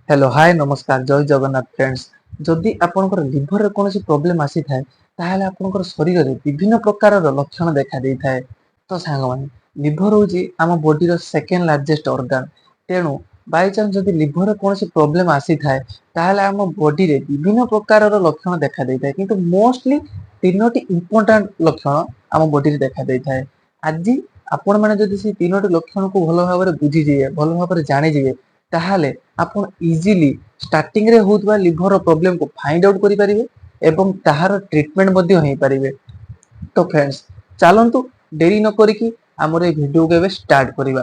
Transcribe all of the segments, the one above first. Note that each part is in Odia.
ହ୍ୟାଲୋ, ହାଏ, ନମସ୍କାର, ଜୟ ଜଗନ୍ନାଥ ଫ୍ରେଣ୍ଡସ୍। ଯଦି ଆପଣଙ୍କର ଲିଭରରେ କୌଣସି ପ୍ରୋବ୍ଲେମ ଆସିଥାଏ, ତାହେଲେ ଆପଣଙ୍କର ଶରୀରରେ ବିଭିନ୍ନ ପ୍ରକାରର ଲକ୍ଷଣ ଦେଖା ଦେଇଥାଏ। ତ ସାଙ୍ଗମାନେ, ଲିଭର ହେଉଛି ଆମ ବଡିର ସେକେଣ୍ଡ ଲାର୍ଜେଷ୍ଟ ଅର୍ଗାନ। ତେଣୁ ବାଇଚାନ୍ସ ଯଦି ଲିଭରରେ କୌଣସି ପ୍ରୋବ୍ଲେମ ଆସିଥାଏ, ତାହେଲେ ଆମ ବଡିରେ ବିଭିନ୍ନ ପ୍ରକାରର ଲକ୍ଷଣ ଦେଖା ଦେଇଥାଏ। କିନ୍ତୁ ମୋଷ୍ଟଲି ତିନୋଟି ଇମ୍ପୋର୍ଟାଣ୍ଟ ଲକ୍ଷଣ ଆମ ବଡିରେ ଦେଖା ଦେଇଥାଏ। ଆଜି ଆପଣମାନେ ଯଦି ସେଇ ତିନୋଟି ଲକ୍ଷଣକୁ ଭଲ ଭାବରେ ବୁଝିଯିବେ, ଭଲ ଭାବରେ ଜାଣିଯିବେ, ତାହେଲେ ଆପଣ ଇଜିଲି ଷ୍ଟାର୍ଟିଂରେ ହେଉଥିବା ଲିଭରର ପ୍ରୋବ୍ଲେମକୁ ଫାଇଣ୍ଡ ଆଉଟ୍ କରିପାରିବେ ଏବଂ ତାହାର ଟ୍ରିଟମେଣ୍ଟ ମଧ୍ୟ ହେଇପାରିବେ। ତ ଫ୍ରେଣ୍ଡସ୍, ଚାଲନ୍ତୁ ଡେରି ନ କରିକି ଆମର ଏଇ ଭିଡିଓକୁ ଏବେ ଷ୍ଟାର୍ଟ କରିବା।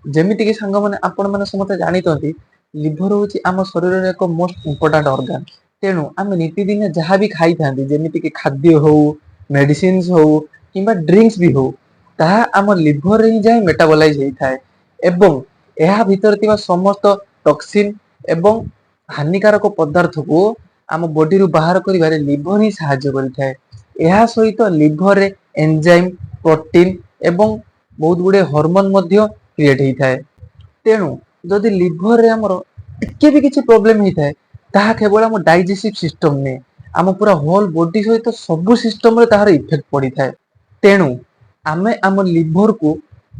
ଯେମିତିକି ସାଙ୍ଗମାନେ, ଆପଣମାନେ ସମସ୍ତେ ଜାଣିଛନ୍ତି, ଲିଭର ହେଉଛି ଆମ ଶରୀରର ଏକ ମୋଷ୍ଟ ଇମ୍ପୋର୍ଟାଣ୍ଟ ଅର୍ଗାନ। ତେଣୁ ଆମେ ନିତିଦିନ ଯାହା ବି ଖାଇଥାନ୍ତି, ଯେମିତିକି ଖାଦ୍ୟ ହଉ, ମେଡିସିନ୍ସ ହଉ କିମ୍ବା ଡ୍ରିଙ୍କସ ବି ହଉ, ତାହା ଆମ ଲିଭରରେ ହିଁ ଯାଇ ମେଟାବଲାଇଜ ହେଇଥାଏ ଏବଂ ଏହା ଭିତରେ ଥିବା ସମସ୍ତ ଟକ୍ସିନ ଏବଂ ହାନିକାରକ ପଦାର୍ଥକୁ ଆମ ବଡିରୁ ବାହାର କରିବାରେ ଲିଭର ହିଁ ସାହାଯ୍ୟ କରିଥାଏ। ଏହା ସହିତ ଲିଭରରେ ଏନଜାଇମ, ପ୍ରୋଟିନ ଏବଂ ବହୁତ ଗୁଡିଏ ହରମୋନ ମଧ୍ୟ କ୍ରିଏଟ ହେଇଥାଏ। ତେଣୁ ଯଦି ଲିଭରରେ ଆମର ଟିକେ ବି କିଛି ପ୍ରୋବ୍ଲେମ ହେଇଥାଏ, ତାହା କେବଳ ଆମ ଡାଇଜେସିଭ ସିଷ୍ଟମ ନୁହେଁ, ଆମ ପୁରା ହୋଲ ବଡି ସହିତ ସବୁ ସିଷ୍ଟମରେ ତାହାର ଇଫେକ୍ଟ ପଡିଥାଏ। ତେଣୁ ଆମେ ଆମ ଲିଭରକୁ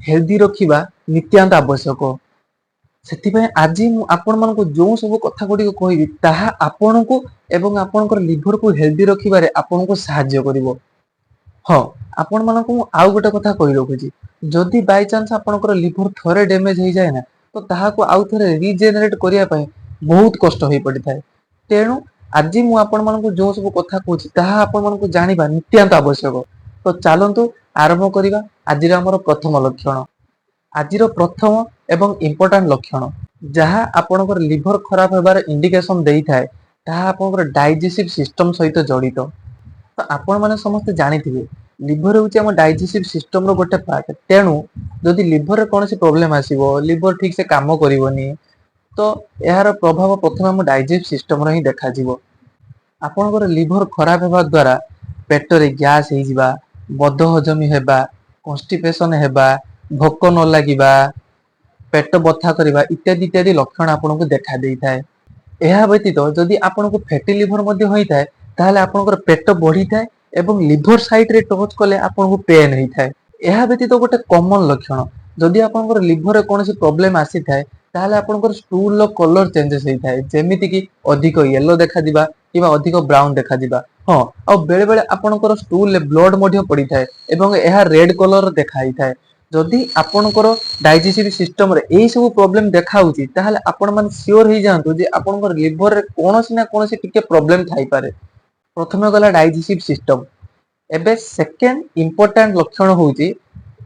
ହେଲ୍ଦି ରଖିବା ନିତ୍ୟାନ୍ତ ଆବଶ୍ୟକ। ସେଥିପାଇଁ ଆଜି ମୁଁ ଆପଣମାନଙ୍କୁ ଯେଉଁ ସବୁ କଥା ଗୁଡ଼ିକ କହିବି, ତାହା ଆପଣଙ୍କୁ ଏବଂ ଆପଣଙ୍କର ଲିଭରକୁ ହେଲ୍ଦି ରଖିବାରେ ଆପଣଙ୍କୁ ସାହାଯ୍ୟ କରିବ। ହଁ, ଆପଣମାନଙ୍କୁ ମୁଁ ଆଉ ଗୋଟେ କଥା କହି ରଖୁଛି। ଯଦି ବାଇଚାନ୍ସ ଆପଣଙ୍କର ଲିଭର ଥରେ ଡ୍ୟାମେଜ ହେଇଯାଏ ନା, ତ ତାହାକୁ ଆଉ ଥରେ ରିଜେନେରେଟ କରିବା ପାଇଁ ବହୁତ କଷ୍ଟ ହୋଇପଡ଼ିଥାଏ। ତେଣୁ ଆଜି ମୁଁ ଆପଣମାନଙ୍କୁ ଯେଉଁ ସବୁ କଥା କହୁଛି, ତାହା ଆପଣମାନଙ୍କୁ ଜାଣିବା ନିତ୍ୟାନ୍ତ ଆବଶ୍ୟକ। ତ ଚାଲନ୍ତୁ ଆରମ୍ଭ କରିବା ଆଜିର ଆମର ପ୍ରଥମ ଲକ୍ଷଣ। ଆଜିର ପ୍ରଥମ ଏବଂ ଇମ୍ପୋର୍ଟାଣ୍ଟ ଲକ୍ଷଣ, ଯାହା ଆପଣଙ୍କର ଲିଭର ଖରାପ ହେବାର ଇଣ୍ଡିକେସନ ଦେଇଥାଏ, ତାହା ଆପଣଙ୍କର ଡାଇଜେସିଭ ସିଷ୍ଟମ ସହିତ ଜଡ଼ିତ। ତ ଆପଣମାନେ ସମସ୍ତେ ଜାଣିଥିବେ, ଲିଭର ହେଉଛି ଆମ ଡାଇଜେସିଭ ସିଷ୍ଟମର ଗୋଟେ ପାର୍ଟ। ତେଣୁ ଯଦି ଲିଭରରେ କୌଣସି ପ୍ରୋବ୍ଲେମ ଆସିବ, ଲିଭର ଠିକ ସେ କାମ କରିବନି, ତ ଏହାର ପ୍ରଭାବ ପ୍ରଥମେ ଆମ ଡାଇଜେସିଭ ସିଷ୍ଟମରେ ହିଁ ଦେଖାଯିବ। ଆପଣଙ୍କର ଲିଭର ଖରାପ ହେବା ଦ୍ୱାରା ପେଟରେ ଗ୍ୟାସ୍ ହେଇଯିବା, ବଦହଜମି ହେବା, କନଷ୍ଟିପେସନ ହେବା, ଭୋକ ନ ଲାଗିବା, ପେଟ ବଥା କରିବା ଇତ୍ୟାଦି ଇତ୍ୟାଦି ଲକ୍ଷଣ ଆପଣଙ୍କୁ ଦେଖା ଦେଇଥାଏ। ଏହା ବ୍ୟତୀତ ଯଦି ଆପଣଙ୍କୁ ଫ୍ୟାଟି ଲିଭର ମଧ୍ୟ ହୋଇଥାଏ, ତାହେଲେ ଆପଣଙ୍କର ପେଟ ବଢିଥାଏ ଏବଂ ଲିଭର ସାଇଡରେ ଟଚ୍ କଲେ ଆପଣଙ୍କୁ ପେନ୍ ହେଇଥାଏ। ଏହା ବ୍ୟତୀତ ଗୋଟେ କମନ ଲକ୍ଷଣ, ଯଦି ଆପଣଙ୍କର ଲିଭରରେ କୌଣସି ପ୍ରୋବ୍ଲେମ ଆସିଥାଏ, ତାହେଲେ ଆପଣଙ୍କର ଷ୍ଟୁଲର କଲର ଚେଞ୍ଜେସ ହେଇଥାଏ, ଯେମିତିକି ଅଧିକ ୟେଲୋ ଦେଖାଯିବା କିମ୍ବା ଅଧିକ ବ୍ରାଉନ ଦେଖାଯିବା। ହଁ, ଆଉ ବେଳେ ବେଳେ ଆପଣଙ୍କର ଷ୍ଟୁଲରେ ବ୍ଲଡ ମଧ୍ୟ ପଡିଥାଏ ଏବଂ ଏହା ରେଡ କଲର ଦେଖା ହେଇଥାଏ। ଯଦି ଆପଣଙ୍କର ଡାଇଜେସିଭ ସିଷ୍ଟମରେ ଏଇ ସବୁ ପ୍ରୋବ୍ଲେମ ଦେଖା ହଉଛି, ତାହେଲେ ଆପଣମାନେ ସିଓର ହେଇଯାଆନ୍ତୁ ଯେ ଆପଣଙ୍କର ଲିଭରରେ କୌଣସି ନା କୌଣସି ଟିକେ ପ୍ରୋବ୍ଲେମ ଥାଇପାରେ। ପ୍ରଥମେ ଗଲା ଡାଇଜେସିଭ ସିଷ୍ଟମ। ଏବେ ସେକେଣ୍ଡ ଇମ୍ପୋର୍ଟାଣ୍ଟ ଲକ୍ଷଣ ହଉଛି,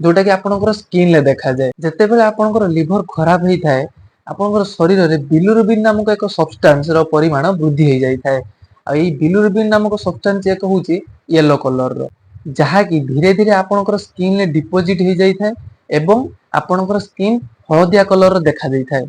ଯୋଉଟା କି ଆପଣଙ୍କର ସ୍କିନରେ ଦେଖାଯାଏ। ଯେତେବେଳେ ଆପଣଙ୍କର ଲିଭର ଖରାପ ହେଇଥାଏ, ଆପଣଙ୍କର ଶରୀରରେ ବିଲୁରୁବିନ ନାମକ ଏକ ସବଷ୍ଟାନ୍ସ ର ପରିମାଣ ବୃଦ୍ଧି ହେଇଯାଇଥାଏ। ଆଉ ଏଇ ବିଲୁରୁବିନ ନାମକ ସବଷ୍ଟାନ୍ସ ଏକ ହଉଛି ୟେଲୋ କଲରର, ଯାହାକି ଧୀରେ ଧୀରେ ଆପଣଙ୍କର ସ୍କିନରେ ଡିପୋଜିଟ ହେଇଯାଇଥାଏ ଏବଂ ଆପଣଙ୍କର ସ୍କିନ୍ ହଳଦିଆ କଲରର ଦେଖା ଦେଇଥାଏ,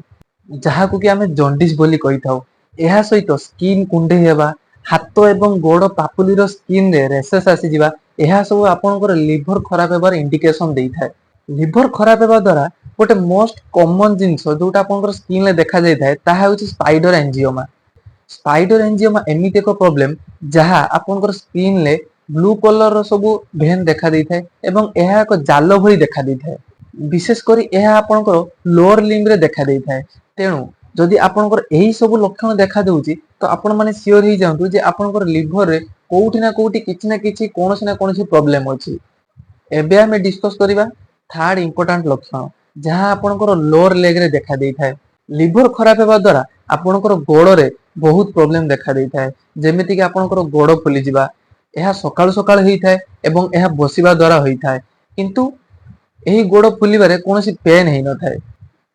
ଯାହାକୁ କି ଆମେ ଜଣ୍ଡିସ ବୋଲି କହିଥାଉ। ଏହା ସହିତ ସ୍କିନ୍ କୁଣ୍ଡେଇ ହେବା, ହାତ ଏବଂ ଗୋଡ ପାପୁଲିର ସ୍କିନରେ ରେସେସ୍ ଆସିଯିବା, ଏହା ସବୁ ଆପଣଙ୍କର ଲିଭର ଖରାପ ହେବାର ଇଣ୍ଡିକେସନ ଦେଇଥାଏ। ଲିଭର ଖରାପ ହେବା ଦ୍ୱାରା ଗୋଟେ ମୋଷ୍ଟ କମନ ଜିନିଷ ଯୋଉଟା ଆପଣଙ୍କର ସ୍କିନରେ ଦେଖାଯାଇଥାଏ, ତାହା ହେଉଛି ସ୍ପାଇଡର ଏଞ୍ଜିଓମା। ସ୍ପାଇଡର ଏଞ୍ଜିଓମା ଏମିତି ଏକ ପ୍ରୋବ୍ଲେମ, ଯାହା ଆପଣଙ୍କର ସ୍କିନରେ ବ୍ଲୁ କଲରର ସବୁ ଭେନ୍ ଦେଖା ଦେଇଥାଏ ଏବଂ ଏହା ଏକ ଜାଲ ଭଳି ଦେଖା ଦେଇଥାଏ। ବିଶେଷ କରି ଏହା ଆପଣଙ୍କର ଲୋଅର ଲିମ୍ବରେ ଦେଖା ଦେଇଥାଏ। ତେଣୁ ଯଦି ଆପଣଙ୍କର ଏହି ସବୁ ଲକ୍ଷଣ ଦେଖା ଦଉଛି, ତ ଆପଣ ମାନେ ସିଓର ହେଇଯାଆନ୍ତୁ ଯେ ଆପଣଙ୍କର ଲିଭରରେ କୋଉଠି ନା କୋଉଠି କିଛି ନା କିଛି, କୌଣସି ନା କୌଣସି ପ୍ରୋବ୍ଲେମ ଅଛି। ଏବେ ଆମେ ଡିସ୍କସ କରିବା ଥାର୍ଡ ଇମ୍ପୋର୍ଟାଣ୍ଟ ଲକ୍ଷଣ, ଯାହା ଆପଣଙ୍କର ଲୋଅର ଲେଗରେ ଦେଖା ଦେଇଥାଏ। ଲିଭର ଖରାପ ହେବା ଦ୍ୱାରା ଆପଣଙ୍କର ଗୋଡରେ ବହୁତ ପ୍ରୋବ୍ଲେମ ଦେଖା ଦେଇଥାଏ, ଯେମିତିକି ଆପଣଙ୍କର ଗୋଡ ଫୁଲିଯିବା। ଏହା ସକାଳୁ ସକାଳୁ ହେଇଥାଏ ଏବଂ ଏହା ବସିବା ଦ୍ୱାରା ହୋଇଥାଏ। କିନ୍ତୁ ଏହି ଗୋଡ ଫୁଲିବାରେ କୌଣସି ପେନ୍ ହେଇନଥାଏ।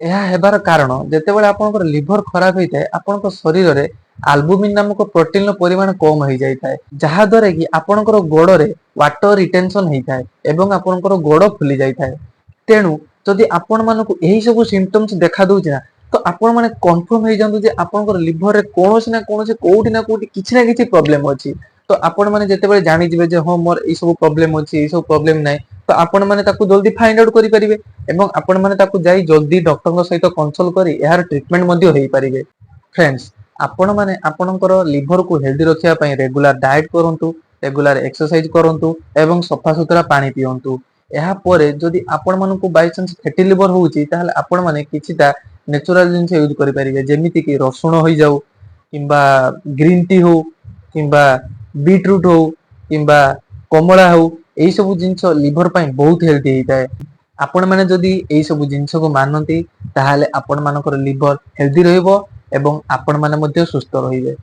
ଏହା ହେବାର କାରଣ, ଯେତେବେଳେ ଆପଣଙ୍କର ଲିଭର ଖରାପ ହେଇଥାଏ, ଆପଣଙ୍କ ଶରୀରରେ ଆଲବୁମିନ ନାମକ ପ୍ରୋଟିନର ପରିମାଣ କମ ହେଇଯାଇଥାଏ, ଯାହା ଦ୍ୱାରା କି ଆପଣଙ୍କର ଗୋଡରେ ୱାଟର ରିଟେନସନ ହେଇଥାଏ ଏବଂ ଆପଣଙ୍କର ଗୋଡ ଫୁଲି ଯାଇଥାଏ। ତେଣୁ ଯଦି ଆପଣ ମାନଙ୍କୁ ଏହି ସବୁ ସିମ୍ପଟମ୍ସ ଦେଖା ଦଉଛି ନା, ତ ଆପଣ ମାନେ କନଫର୍ମ ହେଇଯାଆନ୍ତୁ ଯେ ଆପଣଙ୍କର ଲିଭରରେ କୌଣସି ନା କୌଣସି, କୋଉଠି ନା କୋଉଠି କିଛି ନା କିଛି ପ୍ରୋବ୍ଲେମ ଅଛି। ତ ଆପଣ ମାନେ ଯେତେବେଳେ ଜାଣିଯିବେ ଯେ ହଁ, ମୋର ଏଇ ସବୁ ପ୍ରୋବ୍ଲେମ ଅଛି, ଏଇ ସବୁ ପ୍ରୋବ୍ଲେମ ନାହିଁ, ତ ଆପଣ ମାନେ ତାକୁ ଜଲ୍ଦି ଫାଇଣ୍ଡ ଆଉଟ କରିପାରିବେ ଏବଂ ଆପଣ ମାନେ ତାକୁ ଯାଇ ଜଲ୍ଦି ଡକ୍ଟରଙ୍କ ସହିତ କନସଲ୍ଟ କରି ଏହାର ଟ୍ରିଟମେଣ୍ଟ ମଧ୍ୟ ହେଇପାରିବେ। ଫ୍ରେଣ୍ଡସ୍, ଆପଣମାନେ ଆପଣଙ୍କର ଲିଭରକୁ ହେଲ୍ଦି ରଖିବା ପାଇଁ ରେଗୁଲାର ଡାଏଟ୍ କରନ୍ତୁ, ରେଗୁଲାର ଏକ୍ସରସାଇଜ କରନ୍ତୁ ଏବଂ ସଫାସୁତୁରା ପାଣି ପିଅନ୍ତୁ। ଏହାପରେ ଯଦି ଆପଣମାନଙ୍କୁ ବାଇଚାନ୍ସ ଫ୍ୟାଟି ଲିଭର ହଉଛି, ତାହେଲେ ଆପଣମାନେ କିଛିଟା ନ୍ୟାଚୁରାଲ ଜିନିଷ ୟୁଜ କରିପାରିବେ, ଯେମିତିକି ରସୁଣ ହେଇଯାଉ କିମ୍ବା ଗ୍ରୀନ ଟି ହଉ କିମ୍ବା ବିଟ ରୁଟ ହଉ କିମ୍ବା କମଳା ହଉ। ଏଇ ସବୁ ଜିନିଷ ଲିଭର ପାଇଁ ବହୁତ ହେଲ୍ଦି ହେଇଥାଏ। ଆପଣମାନେ ଯଦି ଏଇ ସବୁ ଜିନିଷକୁ ମାନନ୍ତି, ତାହେଲେ ଆପଣମାନଙ୍କର ଲିଭର ହେଲ୍ଦି ରହିବ ଏବଂ ଆପଣମାନେ ମଧ୍ୟ ସୁସ୍ଥ ରହିବେ।